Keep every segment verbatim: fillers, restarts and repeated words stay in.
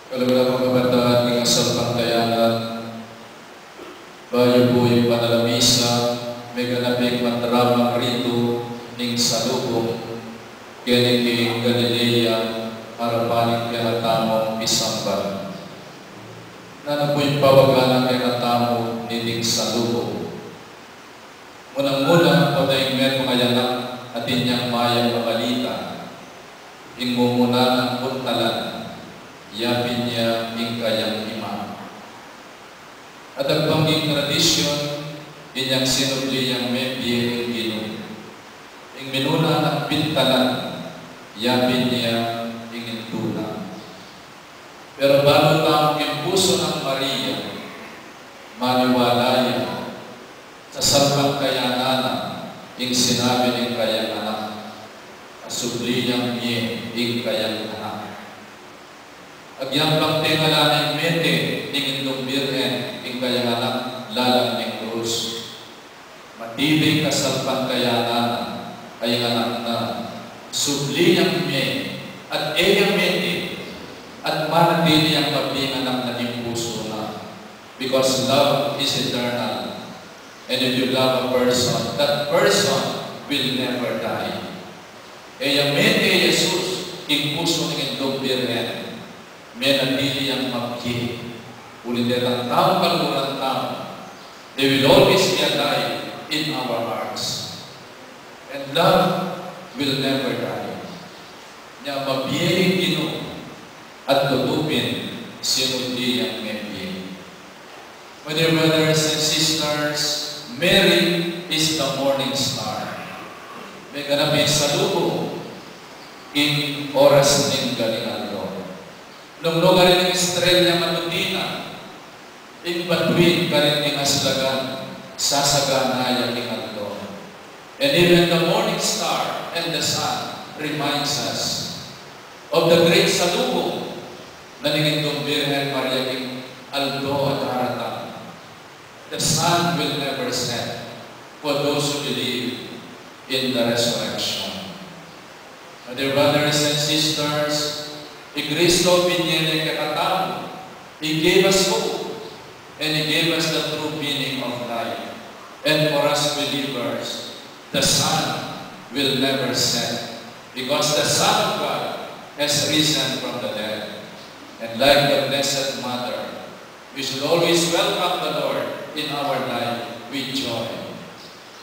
Kaluguran kung kapatad king kasalpantayanan, bayu pu ing banal a misa, meganap ing mandrapang ritu ning salubung keni king Galilea, arapan ning kekatamung pisamban. Nanu pu ing pawaga na kekatamu niting salubung? Munang-muna, potang metung a anak, atin yang mayap a balita. Ing mumuna nang buntalan, yapin ya ing kayang ima. At agpang king tradisyun, inyang sinubli yang mebie ing Ginu. Ing minuna nang bintalan, yapin ya ing indu na. Pero balu tamu king pusu nang Maria, maniwala ya, sasalpantayanan na ing sinabi ning kayang anak, a subli yang mie ing kayang anak. Agyang pang tengala neng mete ning Indung Birhen ing kayang anak lalam ning krus. Matibing kasalpantayanan na ing anak na, subli yang mie, at e ya mete, at manatili yang mabie ing anak na king pusu na. Because love is eternal. And if you love a person, that person will never die. E ya mete i Jesus king pusu ning Indung Birhen, menatili yang mabie. Uli detang taung kaluguran tamu, they will always be alive in our hearts. And love will never die. Nya mabie ing Ginu, at tutu pin sinubli yang mebie. My dear brothers and sisters, Mary is the morning star. Meganap ing salubung king oras ning galing aldo. Nung nukarin ing estrella matutina, ing batuin karin king aslagan, sasagana ya king aldo. And even the morning star and the sun reminds us of the great salubung na ning Indung Birhen Maria king aldo a daratang. The sun will never set for those who believe in the resurrection. My dear brothers and sisters, i Kristo binie ne kekatamu. He gave us hope, and He gave us the true meaning of life. And for us believers, the sun will never set, because the Son of God has risen from the dead. And like the Blessed Mother, we should always welcome the Lord in our life with joy.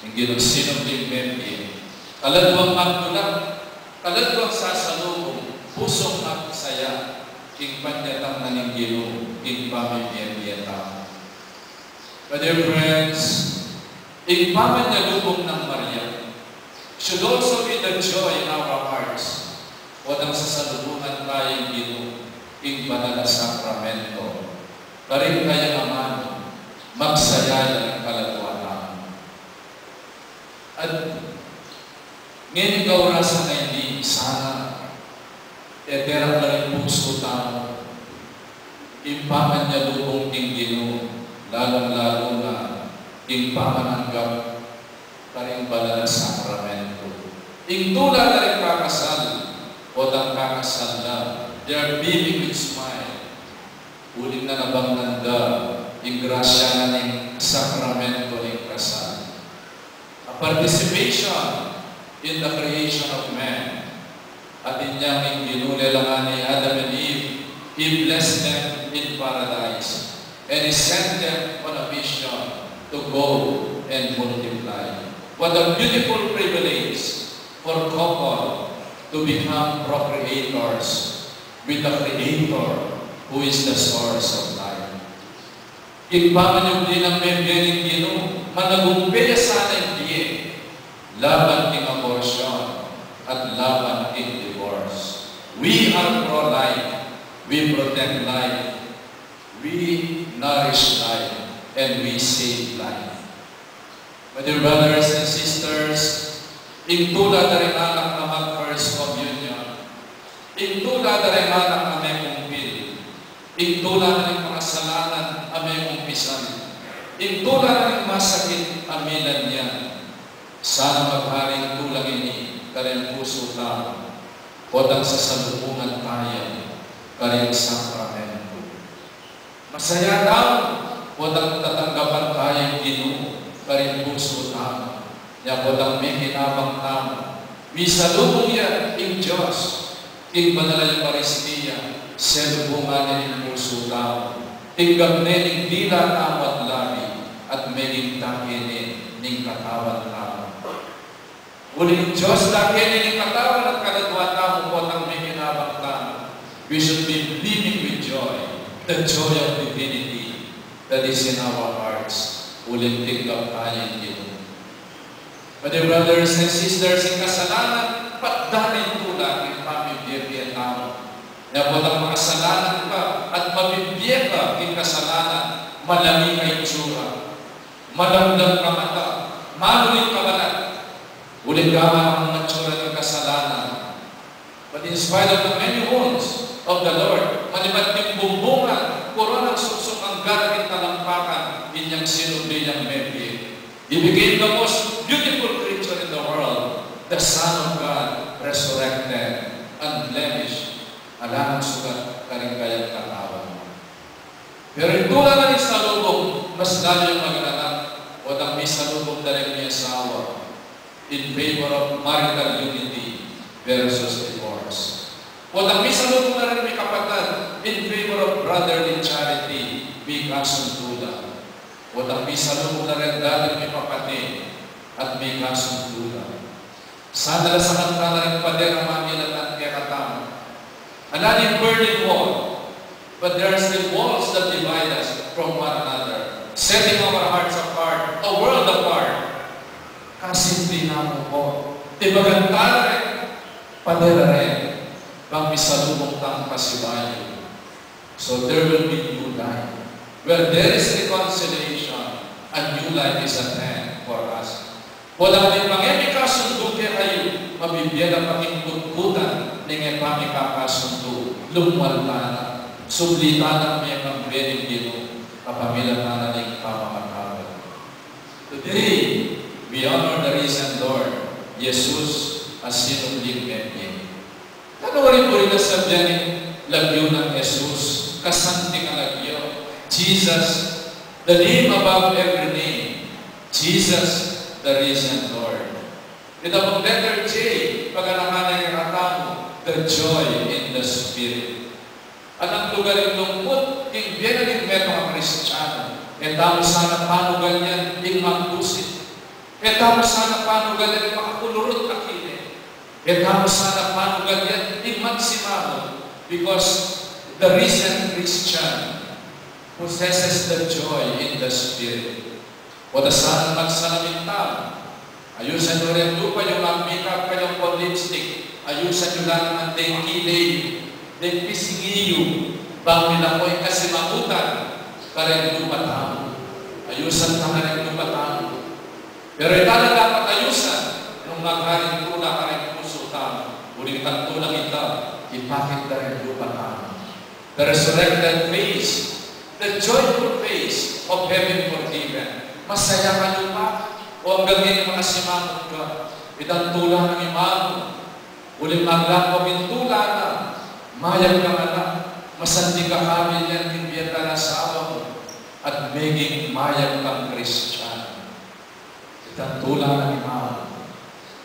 Ing Ginung sinubling mebie, kaladwang magtula, kaladwang sasalubung, pusung magsaya king panyatang na ning Ginu king pamimie-mie tamu. My dear friends, ing pamanyalubung nang Maria should also be the joy in our hearts. Potang sasalubungan taya ning Ginu king banal a sakramento, karing kayang amanu, magsaya ya ing kaladwa tamu. At ngeni kaurasan a ini, sana teterak la ring pusu tamu ing pamanyalubung king Ginu, lalung-lalu na ing pamananggap karing banal a sakramento. Ing tula da ring kakasal, potang kakasal la, they are beaming with smile. Uling nanabang nanda ing grasya na ning sakramento ning kasal. A participation in the creation of man. Atin yang ing Ginu lelangan i Adam and Eve, He blessed them in paradise, and He sent them on a mission to go and multiply. What a beautiful privilege for couple to become procreators with the Creator, who is the source of life. Ing pamanyubli nang mebie ning Ginu, managumpe ya sana ing bie laban king abortion at laban king divorce. We are pro-life. We protect life. We nourish life. And we save life. My dear brothers and sisters, ing tula da ring anak a mag-First Communion, ing tula da ring anak a mekumpil, ing tula na ning makasalanan a mengumpisan, ing tula na ning masakit a milanyan. Sana maghari ing tulang ini karing pusu tamu, potang sasalubungan taya karing sakramento. Masaya tamu potang tatanggapan taya ning Ginu karing pusu tamu. Nya potang mekinabang tamu, misalubung ya ing Dios king Banal a Eukaristia, selubungan ne ning pusu tamu, tinggap ne ning dila tamu at labi, at meging take ne ning katawan tamu. Uling Dios, take ne ning katawan at kaladua tamu potang mekinabang tamu. We should be beaming with joy, the joy of divinity that is in our hearts. Uling tinggap taya ning Ginu. My dear brothers and sisters, ing kasalanan patdan ning tula king pamibie-bie tamu. Nya potang makasalanan ka at mabibie ka king kasalanan, malami ka itsura, malamlam ka mata, maluling ka balat. Uling gawa na mung atsura ning kasalanan. But in spite of the many wounds of the Lord, manibat king bumbungan, koronang suksuk, anggara king talampakan, inyang sinubli yang mebie. He became the most beautiful creature in the world, the Son of God, resurrected, unblemished, alang sugat karing kayang katawan. Pero ing tula na ring salubung, mas lalu yang maglalam, potang misalubung da ring miasawa in favor of marital unity versus divorce. Potang misalubung na ring mikapatad in favor of brotherly charity, mikasundu la. Potang misalubung na ring dating mipapati at mikasundu la. Sana la sakantanan ring pader a mamilat kekatamu. Ala ning Berlin Wall, but there are still walls that divide us from one another, setting our hearts apart, a world apart. Kasimple na mu pu, tibakan tala ring pader a rin, bang misalubung tang pasibayu. So there will be new life. Where there is reconciliation, a new life is at hand for us. Potang ing pangimikasundu kekayu, mabibie na pa king kutkutan ning e pamikasundu, lumwal tana, subli tana, mekambe ning Ginu kapamilatan na ning pamakatawan. Today, we honor the risen Lord, Jesus, a sinubling mebie. Nanu karing buri nang sabian ning lagyu nang Jesus, kasanting a lagyu, Jesus, the name above every name, Jesus, the risen Lord. Ita pung letter J, paganakan na kekatamu, the joy in the Spirit. Alang lugal ing lungkut king bie na ning metung a Kristianu. E tamu sana panugan yan ing magbusit. E tamu sana panugan yan ing makakulurut a kine. E tamu sana panugan yan ing magsimamut, because the risen Christian possesses the joy in the Spirit. Potang sana magsalamin tamu. Ayusan yu ring lupa yu, magmakeup kayu, pon lipstick. Ayusan yu la naman deng kile yu, deng pisngi yu, bang milaku ing kasimamutan karing lupa tamu. Ayusan tana ring lupa tamu. Pero ita la dapat ayusan nung magharing tula karing pusu tamu, uling itang tulang ita, ipakit da ring lupa tamu. The resurrected face, the joyful face of having forgiven. Masaya ka lupa, o anggang ngeni makasimamut ka. Itang tula nang imamu, uling maglaku ing tula na, mayap kang anak, masanting ka kabilyan king bie ning asawa mu, at meging mayap kang Kristian. Itang tula nang imamu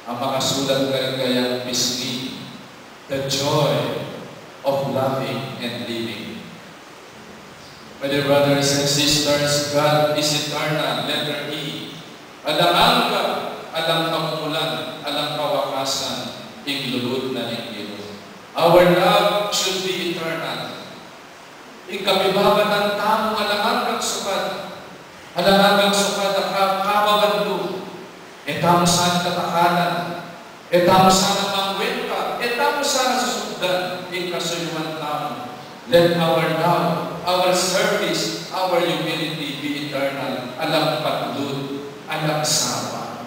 a makasulat karing kayang pisngi, the joy of loving and living. My dear brothers and sisters, God is eternal, letter E. Alang angga, alang kamumulan, alang kawakasan ing lulud na ning Ginu. Our love should be eternal. Ing kapibabatan tamu alang anggang sukat, alang anggang sukat a ka-, kababandu. E tamu sana tatakalan, e tamu sana mangwenta, e tamu sana susukdan ing kasuyuan tamu. Let our love, our service, our humility be eternal, alang patlud, alang sawa.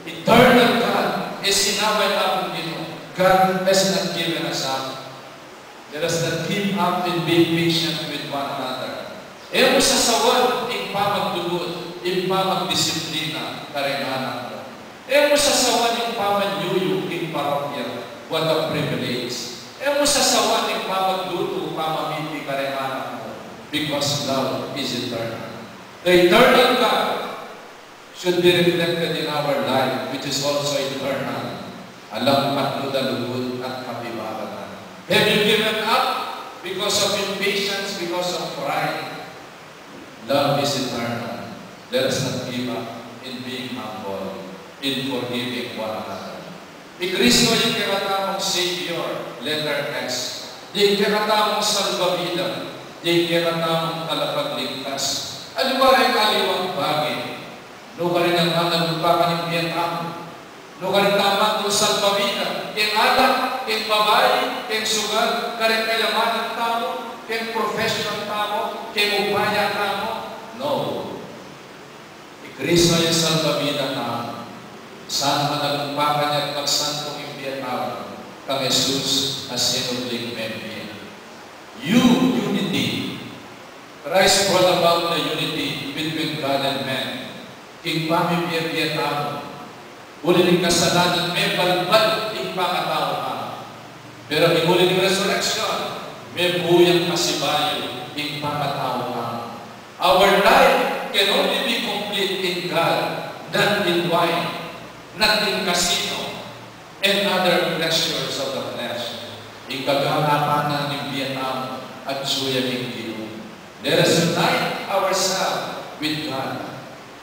Eternal God, e sinawa ing Apung Ginu. God has not given us up. Let us not give up in being patient with one another. E mu sasawan ing pamaglugud, ing pamagdisiplina karing anak mu. E mu sasawan ing pamanyuyu king parokya, what a privilege. E mu sasawan ing pamaglutu, pamamiti karing anak mu. Because love is eternal. The eternal God should be reflected in our life, which is also eternal. Alang patluda-lugud at kapibatan. Have you given up because of impatience, because of pride? Love is eternal. Let us not give up in being humble, in forgiving one another. I Kristo ing kekatamung Savior, letter S. Ing kekatamung Salbabida, ing kekatamung Talapagligtas. Aliwa ring aliwang bage, nukarin a manalupakan ing bie tamu. Nukarin tamu mantul salbabida, keng alak, keng babai, keng sugal, karing kayamanan tamu, keng profession tamu, keng upaya tamu? No. I Kristo ing salbabida tamu. Sana manalupakan ya at magsantung ing bie tamu kang Jesus a sinubling mebie. U-, unity. Christ brought about the unity between God and man. King pamibie-bie tamu, uli ning kasalanan, mebalbal ing pangatau tamu. Pero king uli ning resurrection, mebu yang pasibayu ing pangatau tamu. Our life can only be complete in God, not in wine, not in casino, and other pleasures of the flesh. Ing kaganapan na ning bie tamu, atyu ya king Ginu. Let us unite ourselves with God.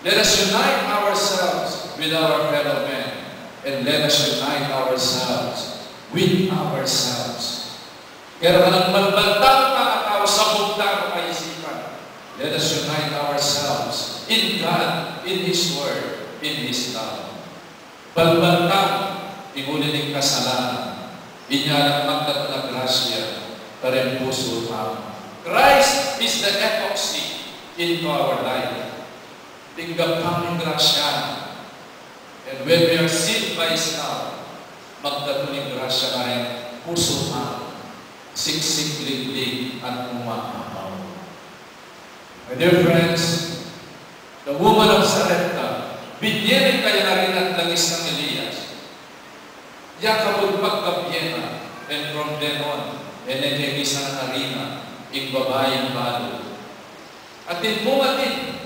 Let us unite ourselves with our fellow men. And let us unite ourselves with ourselves. Kaya ka ng balbal tamu, mga tau, sa bugtang kaisipan. Let us unite ourselves in God, in His Word, in His love. Balbal tamu, ing uli ning kasalanan, inya lang magdaun a grasya karing pusu tamu. Christ is the epoxy into our life. Tinggap tamu ing grasya. And when we are sealed by His love, magdaun ing grasya karing pusu tamu, siksik, liglig, at umaapaw. My dear friends, the woman of Zarephath, binye ne kaya na rin at langis nang Elias. Ya kabud pagkabye na, and from then on, e ne kekisnan na rin ing babaing balu. Atin mu, atin,